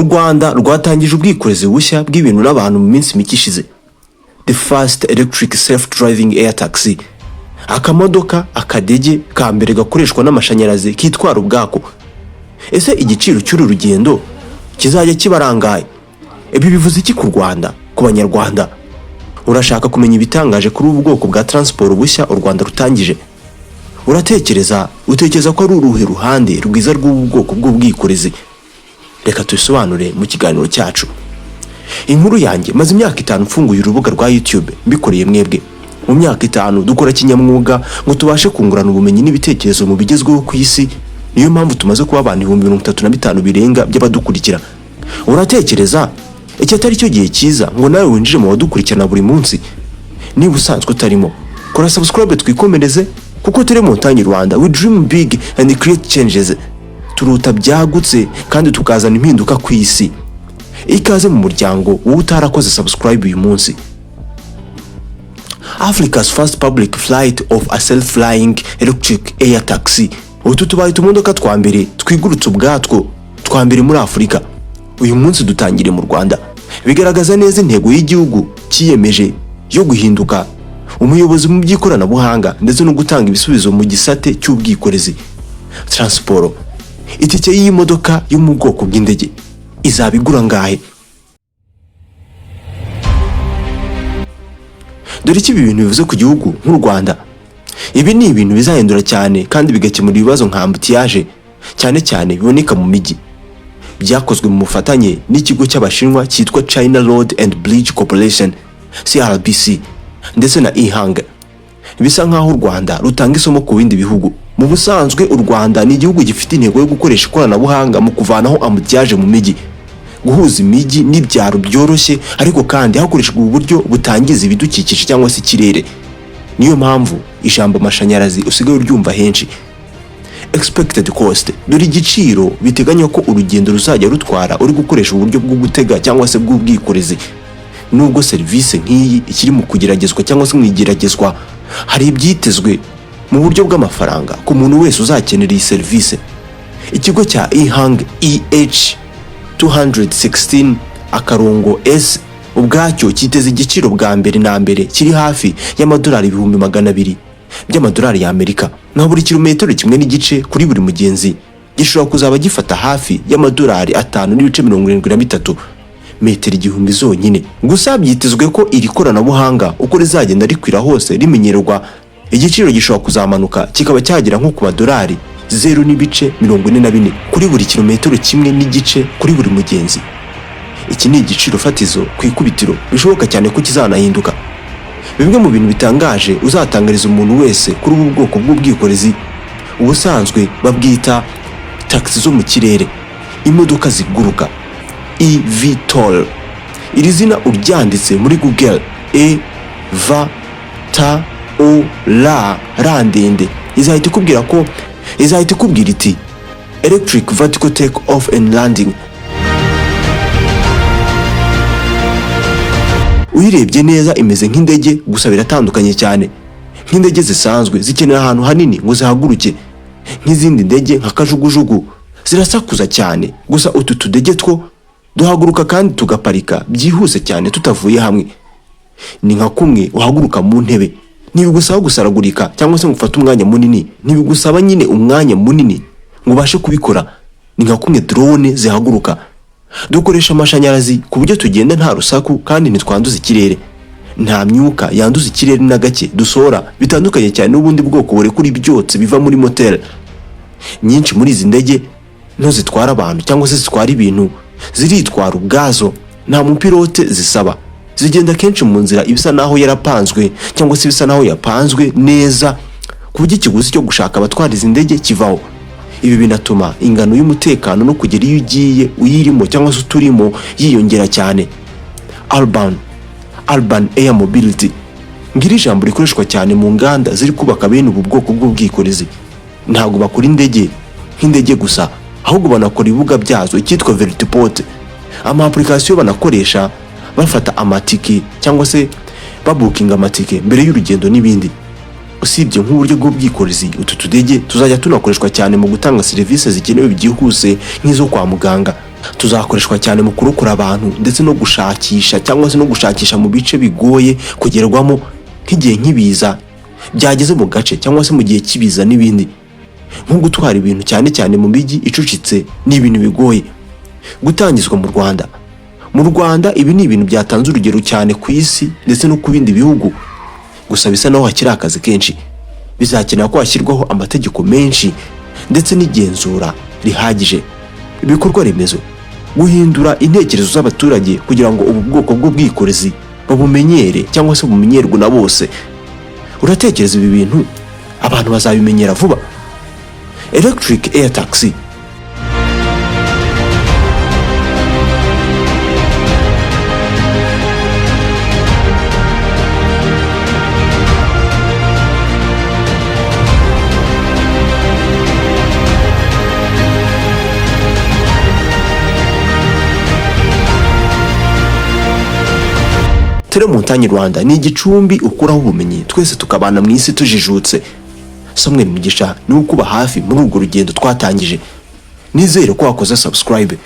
Rwanda rwatangije ubwikorezi bushya bw'ibintu n'abantu mu minsi mike ishize, the first electric self driving air taxi, akamodoka, akadege ka mbere gakoreshwa n'amashanyarazi kitwara ubwako. Ese igiciro cy'uru rugendo kizajya kibarangaye? Ibi bivuze iki ku Rwanda, ku Banyarwanda? Urashaka kumenya ibitangaje kuri ubu bwoko bwa transport bushya u Rwanda rutangije? Uratekereza, utekereza ko ari uruhe ruhande rwiza rw'ubu bwoko bw'ubwikorezi? Reka tubisobanure mu kiganiro cyacu. Inkuru yanjye: maze imyaka 5 mfunguye urubuga rwa YouTube mbikoreye mwebwe. Mu myaka 5 dukora kinyamwuga ngo tubashe kungurana ubumenyi n'ibitekerezo mu bigezweho ku isi. Niyo mpamvu tumaze kuba abantu 35,000 birenga by'abadukurikira. Uratekereza iki atari cyo gihe cyiza ngo nawe winjire mu badukurikirana buri munsi? Niba usanzwe utarimo, kora subscribe twikomereze, kuko turi Montagne Rwanda. We dream big and create changes. Turuta byagutse kandi tukazana impinduka ku isi. Ikaze mu muryango, wowe utarakoze subscribe uyu munsi. Africa's first public flight of a self-flying electric air taxi. Utu tubaye utumodoka twa mbere twigurutse ubwatwo twa mbere muri Afurika. Uyu munsi dutangiriye mu Rwanda. Bigaragaza neza intego y'igihugu cyiyemeje yo guhinduka umuyobozi mu by'ikoranabuhanga ndetse no gutanga ibisubizo mu gisate cy'ubwikorezi, transport. Itike y'iyi modoka yo mu bwoko bw'indege izaba igura ngahe? Dore icyo ibi bintu bivuze ku gihugu nk'u Rwanda. Ibi ni ibintu bizahindura cyane kandi bigakemura ibibazo nka embouteillage, cyane cyane biboneka mu mijyi. Byakozwe mu bufatanye n'ikigo cy'Abashinwa cyitwa China Road and Bridge Corporation, CRBC, ndetse na EHang. Bisa nk'aho u Rwanda rutanga isomo ku bindi bihugu. Mu busanzwe u Rwanda ni igihugu gifite intego yo gukoresha ikoranabuhanga mu kuvanaho embouteillage mu mijyi, guhuza imijyi n'ibyaro byoroshye, ariko kandi hakoreshejwe uburyo butangiza ibidukikije cyangwa se ikirere. Niyo mpamvu ijambo amashanyarazi usigaye uryumva henshi. Expected cost: dore igiciro biteganywa ko urugendo ruzajya rutwara uri gukoresha uburyo bwo gutega cyangwa se bw'ubwikorezi. Nubwo serivisi nk'iyi ikiri mu kugeragezwa cyangwa se mu igeragezwa, hari ibyitezwe mu buryo bw'amafaranga ku muntu wese uzakenera iyi serivisi. Ikigo cya EHang EH 216 akarongo S ubwacyo cyiteze igiciro bwa mbere na mbere kiri hafi y'amadolari 200,000 by'amadolari y'Amerika, nka buri kilometero 1.5 kuri buri mugenzi gishobora kuzaba gifata hafi y'amadolari 5.73, metero 1000 zonyine. Gusa byitezwe ko iri koranabuhanga uko rizagenda rikwira hose, rimenyerwa, igiciro gishobora kuzamanuka kikaba cyagera nko ku madolari 0.44 kuri buri kilometero 1.5 kuri buri mugenzi. Iki ni igiciro fatizo ku ikubitiro, bishoboka cyane ko kizanahinduka. Bimwe mu bintu bitangaje uzatangariza umuntu wese kuri ubu bwoko bw'ubwikorezi, ubusanzwe babwita taxi zo mu kirere, imodoka ziguruka, eVTOL. Iri zina uryanditse muri Google, E V T O L R ndende, izahita ikubwira ko, izahita ikubwira iti "electric vertical take off and landing". Uyirebye neza imeze nk'indege, gusa biratandukanye cyane. Nk'indege zisanzwe zikenera ahantu hanini ngo zihaguruke, nk'izindi ndege nka kajugujugu zirasakuza cyane. Gusa utu tudege two duhaguruka kandi tugaparika byihuse cyane tutavuye hamwe. Ni nka kumwe uhaguruka mu ntebe. Ntibigusaba gusaragurika cyangwa se ngo ufate umwanya munini, ntibigusaba nyine umwanya munini ngo ubashe kubikora. Ni nka kumwe drone zihaguruka. Dukoresha amashanyarazi ku buryo tugenda nta rusaku kandi ntitwanduza ikirere. Nta myuka yanduza ikirere na gake dusohora, bitandukanye cyane n'ubundi bwoko burekura ibyotsi biva muri moteri. Nyinshi muri izi ndege nto zitwara abantu cyangwa se zitwara ibintu ziritwara ubwazo, nta mupilote zisaba. Zigenda kenshi mu nzira ibisa naho yarapanzwe cyangwa se bisa naho yapanzwe neza, ku buryo ikiguzi cyo gushaka abatwara izi ndege kivaho. Ibi binatuma ingano y'umutekano no kugera iyo ugiye uyirimo cyangwa se uturimo yiyongera cyane. Urban air mobility, ngiri ijambo rikoreshwa cyane mu nganda ziri kubaka bene ubu bwoko bw'ubwikorezi. Ntabwo bakora indege nk'indege gusa, ahubwo banakora ibibuga byazo, icyitwa vertiport, ama application banakoresha bafata amatike cyangwa se babukinga amatike mbere y'urugendo n'ibindi. Usibye nk'uburyo bw'ubwikorezi, utu tudege tuzajya tunakoreshwa cyane mu gutanga serivisi zikenewe byihuse nk'izo kwa muganga. Tuzakoreshwa cyane mu kurokora abantu ndetse no gushakisha cyangwa se no gushakisha mu bice bigoye kugerwamo, nk'igihe nk'ibiza byageze mu gace cyangwa se mu gihe cy'ibiza n'ibindi, nko gutwara ibintu cyane cyane mu mijyi icucitse ni ibintu bigoye. Gutangizwa mu Rwanda. Mu Rwanda ibi ni ibintu byatanze urugero cyane ku isi ndetse no ku bindi bihugu, gusa bisa naho hakiri akazi kenshi. Bizakenera ko hashyirwaho amategeko menshi ndetse n'igenzura rihagije. Ibikorwa remezo, guhindura intekerezo z'abaturage kugira ngo ubu bwoko bw'ubwikorezi babumenyere cyangwa se bumenyerwe na bose. Uratekereza ibi bintu abantu bazabimenyera vuba? Electric Air Taxi. Telemontagne Rwanda ni igicumbi ukuraho ubumenyi, twese tukabana mu isi tujijutse. Samuel Mugisha niwe ukuba hafi muri urwo rugendo twatangije. Nizere ko wakoze subscribe.